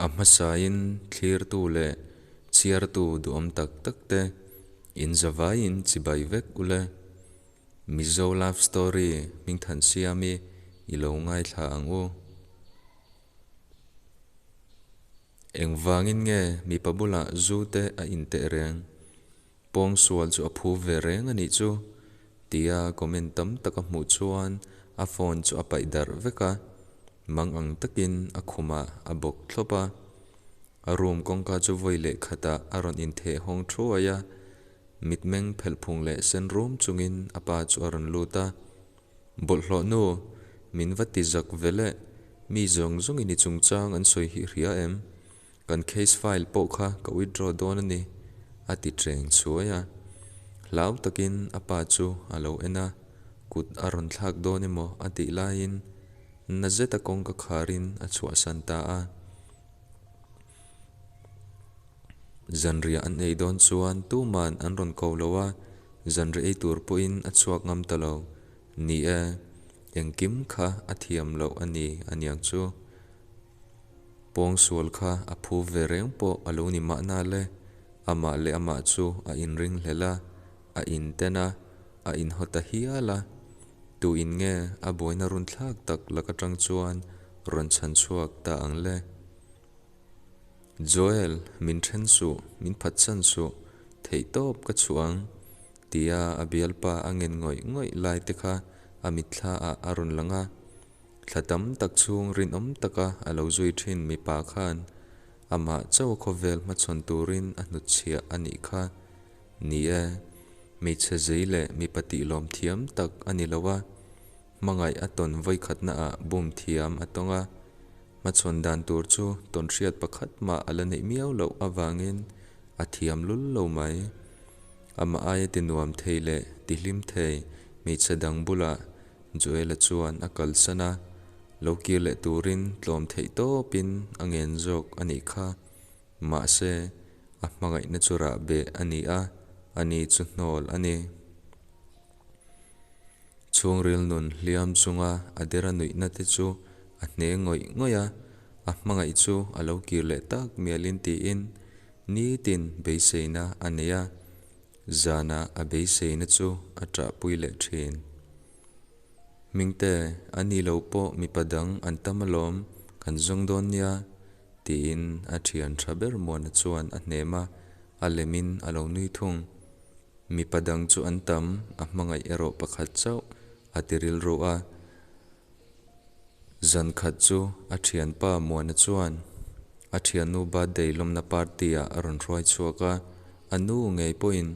A hmasain thlirtu leh chhiartu duhawm tak tak te in zavaiin chibai vek ule. Mizo Love Story Hmingthansiami i lo ngaithla ang u. Engvangin nge mipa bulah zu te a inteh reng? Pawngsual chu a phu ve reng a nih chu tia comment tam tak a hmuh chuan a phone chu a paih darh vek a, mang ang takin a khumah a bawk thlawp a. A room kawngka chu vawi leh khatah a rawn intheh hawng thuai a, mitmeng phelh phung leh sen rum chungin a pa chu a rawn lut a. Bawlhhlawh nu, min va ti zak ve le, mi zawng zawngin i chungchang an sawi hi hria em? Kan case file pawh kha ka withdraw dawn a ni, a ti ṭeng chhuai a. Hlau takin a pa chu a lo en a, kut a rawn thlak dawn emaw a tih laiin na zeta kawngka kharin a chhuahsan ta a. Zanriah an ei dawn chuan tuman an rawn ko lo a, zanriah ei tur pawhin a chhuak ngam ta lo. Ni e, engkim kha a thiam loh a ni aniang chu. Pawngsual kha a phu ve reng pawh a lo ni mahna le, amah leh amah chu a inring hlel a, a inten a, a inhaw ta hial a. Tuin nge a buaina runthlak tak lak atang chuan rawn chhan chhuak ta ang le? Joel, min then suh, min phatsan suh, theihtawp ka chhuah ang, tia a bialpa a ngen ngawih ngawih lai te kha a mitthla ah a rawn lang a. Thla tam tak chhung rinawm taka a lo zui thin mipa khan amah chauh khawvel hmachhawn turin a hnutchhiah a nih kha. Ni e, hmeichhe zei leh mipa tihlawm thiam tak a ni lo a, hmangaih a tawn vawikhatna ah bum thiam a tawng a, hmachhawn dan tur chu tawnhriat pakhat mah a la neih miau loh avangin a thiam lul lo mai. Amah aia tinuam thei leh tihlim thei hmeichhe dang bulah Joela chuan a kalsan a, lo kir leh turin tlawm theih tawpin a ngen zawk a nih kha. Mahse, a hmangaihna chu rah beh a ni a, ani chu hnawl a ni. Chhungril nun hliam chunga a dera nuihna te chu a hne ngawih ngawih a, a hmangaih chu a lo kir leh tak mialin tiin nitin beiseina a nei a, zanah a beiseina chu a ṭahpui leh ṭhin. Hmingte, a ni lo pawh mipa dang an tam alawm, kan zawng dawn nia, tiin a thian tha ber Muana chuan a hnem a, a lemin a lo nui thung. Mipa dang chu an tam, a hmangaih erawh pakhat chauh, a ti rilru a. Zan khat chu a thianpa Muana chuan a thiannu birthday lawmna party ah a rawn hruai chhuak a, a nu ngei pawhin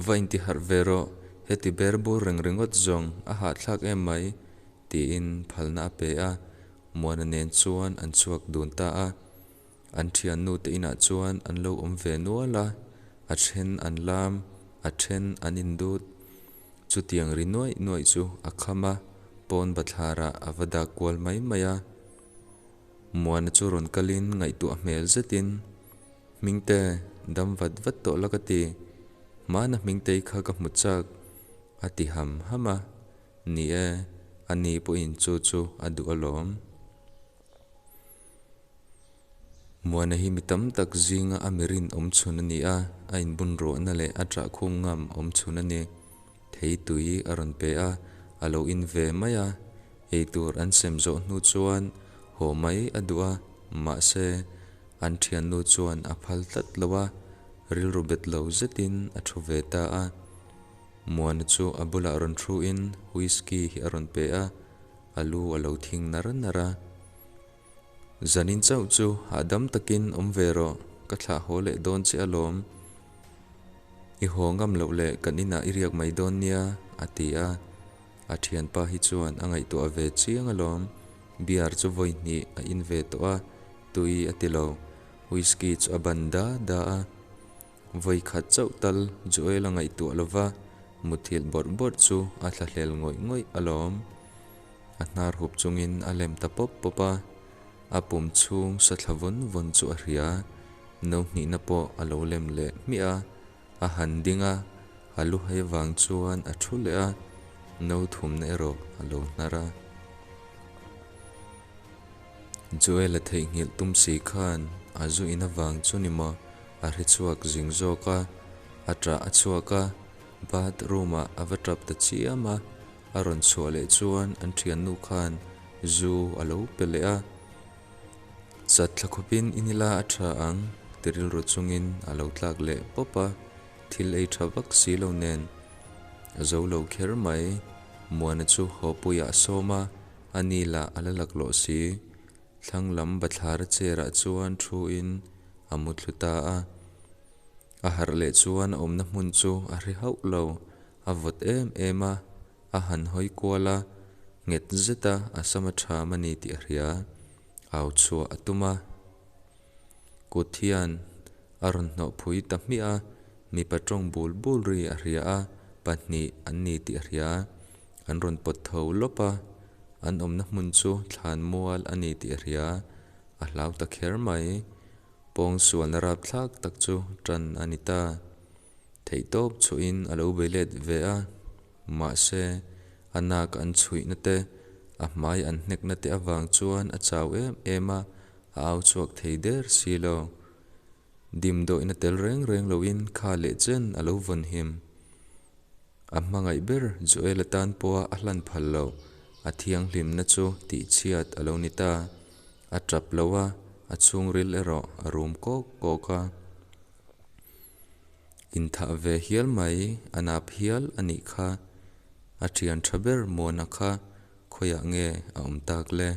Va intiharh ve rawh, heti ber bur reng ringawt zawng a hahthlak em mai, tiin phalna a pe a, Muana nen chuan an chhuak dun ta a. An thiannu te inah chuan an lo awm ve nual a, a then an lam, a then an indut. Chutiang ri nuaih nuaih chu a kham a, pawn bathlarah a va dak kual mai mai a. Muana chu rawn kalin ngaihtuah hmel zetin, Hmingte, dam vat vat tawh la ka ti. Hmana Hmingtei kha ka hmu chak, a ti ham ham a. Ni e, a ni pawhin chu chu a duh alawm. Muana hi mi tam tak zinga a mirin awm chhun a ni a, a inbun ruahna leh a ṭahkhum ngam awm chhun a ni. Thei tui a rawn pe a, a lo in ve mai a. Eitur an sem zawh hnu chuan haw mai a duh a, mahse, an thiannu chuan a phal tlat lo a, rilru bet lo zetin a thu ve ta a. Muana chu a bulah rawn thuin whisky hi a rawn pe a, a lu a lo thing nar nar a. Zanin chauh chu hahdam takin awm ve rawh, ka thlah haw leh dawn che alawm. I haw ngam loh leh kan inah i riak mai dawn nia, a ti a. A thianpa hi chuan a ngaihtuah ve chiang alawm. Beer chu vawi hnih a in ve tawh a, tui a ti lo. Whisky chu a ban da da a. Vawi khat chauh tal Joel a ngaihtuah lova, muthilh bawrh bawrh chu a thlahlel ngawih ngawih alawm. A hnar hup chungin a lem ta pawp pawp a, a pum chhung sa thla vawn vawn chu a hria. No hnihna pawh a lo lem leh hmiah a, a han ding a, a lu hai vang chuan a thu leh a, no thumna erawh a lo hnar a. Joel-a theihnghilh tum si khan a zu in avang chu ni maw a hre chhuak zing zawk a, a ṭah a chhuak a, bathroom ah a va ṭap ta chiam a, a rawn chhuah leh chuan an ṭhiannu khan zu a lo pe leh a. Chat thla khawpin in ila a ṭha ang ti rilru chungin a lo tlak leh pawp a, thil ei ṭha vak si lo nen a zo lo kher mai. Muana chu hawpuiah a sawm a, a ni lah a la laklawh si. Thlang lam bathlara chair ah chuan thu in a mu thlu ta a. A harh leh chuan a awmna hmun chu a hre hauh lo, a vawt em em a, a han hawi kual a, nghet zeta a sama ṭham a ni tih a hria. Au chhuah a tum a, kut hian a rawn hnawh phui ta hmiah a, mipa tawng bul bul ri a hria a, pahnih an ni tih a hria. An rawn pawt tho lawp a, an awmna hmun chu thlan mual a ni tih a hria, a hlau ta kher mai. Pawngsualna rapthlak tak chu tan a ni ta. Theihtawp chhuahin a lo bei let ve a, mahse, a nak an chhuihna te, a hmai an hnekna te avang chuan a chau em em a, a au chhuak thei der si lo. Dimdawihna tel reng reng loin kha leh chen a lo vawn him. A hmangaih ber Joel atan pawha a hlan phal lo, a thianghlimna chu tihchhiat a lo ni ta. A tap lo a, a chhungril erawh a rum kawk kawk a. Inthah ve hial mai, a nap hial a nih kha. A thian tha ber Muana kha khawiah nge a awm tak le?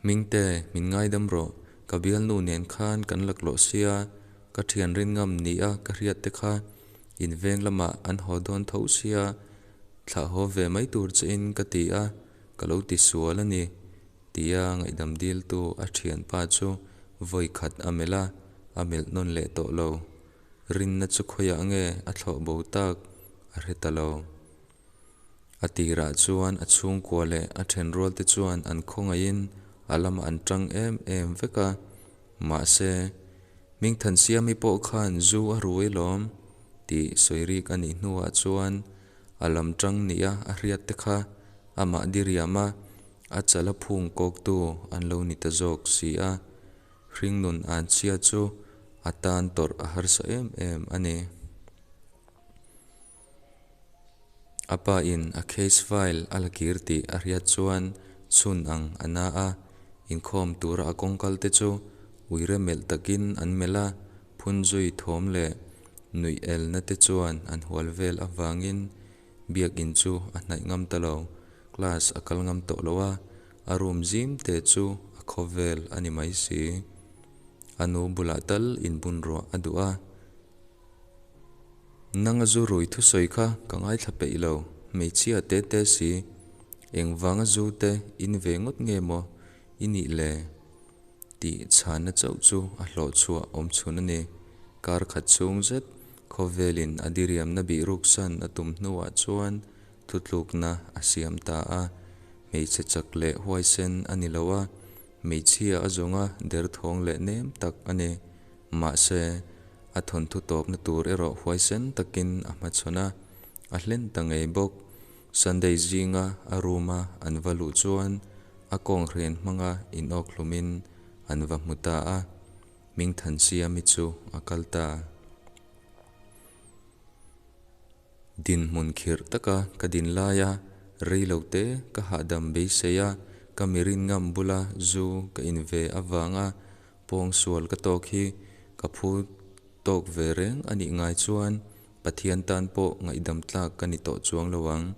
Hmingte, min ngaidam rawh, ka bialnu nen khan kan laklawh sia, ka thian rin ngam nia ka hriat te kha in veng lamah an haw dawn tho sia, thlah haw ve mai tur che in ka ti a, ka lo ti sual a ni, tia ngaihdam diltu a thianpa chu vawi khat a melh a, a melh nawn leh tawh lo. Rinna chu khawiah nge a thlawh bo tak a hre ta lo. A tirah chuan a chhungkua leh a thenrualte chuan an khawngaihin a lamah an tang em em vek a. Mahse, Hmingthansiami pawh khan zu a rui lawm tih sawi rik a nih hnuah chuan a lam tang nia a hriat te kha amah diriam a, a chala phung kawktu an lo ni ta zawk si a. Hringnun anchhia chu a tan tawrh a harsa em em a ni. A pa in a case file a la kir tih a hriat chuan chhun ang a na a, inkhawm tura a kawngkal te chu uire melh takin an melh a, phun zui thawm leh nuih elna te chuan an hual vel avangin biakin chu a hnaih ngam ta lo, class a kal ngam tawh lo a, a room zim te chu a khawvel a ni mai si. A nu bulah tal inbunruah a duh a. Nanga zu rui thusawi kha ka ngaithla peih lo, hmeichhia te te si, engvanga zu te in ve ngawt nge maw i nih le? Tih chhanna chauh chu a hlawh chhuah awm chhun a ni. Kar khat chhung zet khawvelin a diriamna bih ruksan a tum hnuah chuan thutlukna a siam ta a, hmeichhe chak leh huaisen a ni lo a, hmeichhia a zawnga derthawng leh nem tak a ni. Mahse, a thawnthu tawpna tur erawh huaisen takin a hmachhawn a, a hlen ta ngei bawk. Sunday zinga a room-a an va luh chuan a kawnghren hmanga inawk hlumin an va hmu ta a, Hmingthansiami chu a kal ta. Dinhmun khirh taka ka din laia rei lo te ka hahdam beisei a, ka mirin ngam bula zu ka in ve avanga pawngsual ka tawk hi ka phu tawk ve reng a nih ngai chuan Pathian tan pawh ngaihdam tlak ka ni tawh chuang lo ang.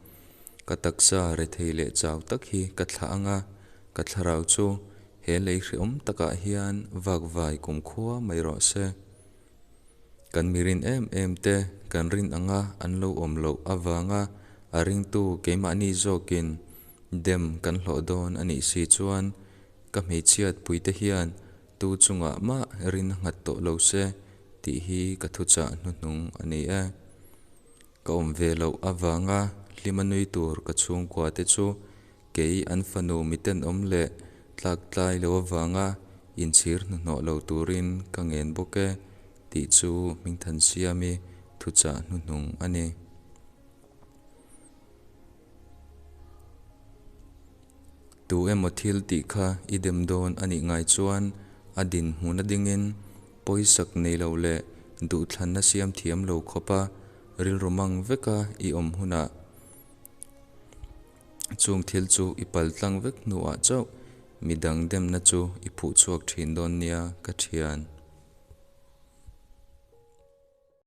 Ka taksa rethei leh chau tak hi ka thlah ang a, ka thlarau chu he lei hrehawm takah hian vakvai kumkhua mai rawh se. Kan mirin em em te kan rin anga an lo awm loh avanga a ringtu keimahni zawkin dem kan hlawh dawn a nih si chuan ka hmeichhiat puite hian tu chungah mah rin a nghat tawh lo se tih hi ka thuchah hnuhnung a ni e. Ka awm ve loh avanga hlima nui tur ka chhungkua te chu Kei an fanu mitenawm leh tlak tlai lo avanga inchhir hnuhnawh lo turin ka ngen bawk e, tih chu Hmingthansiami thuchah hnuhnung a ni. Tu emaw thil tih kha i dem dawn a nih ngai chuan a dinhmuna dingin, pawisak nei lo leh duhthlanna siam thiam lo khawpa rilru mang veka i awm hunah, chung thil chu i paltlang vek hnuah chauh midang demna chu i phuhchhuak thin dawn nia ka thian.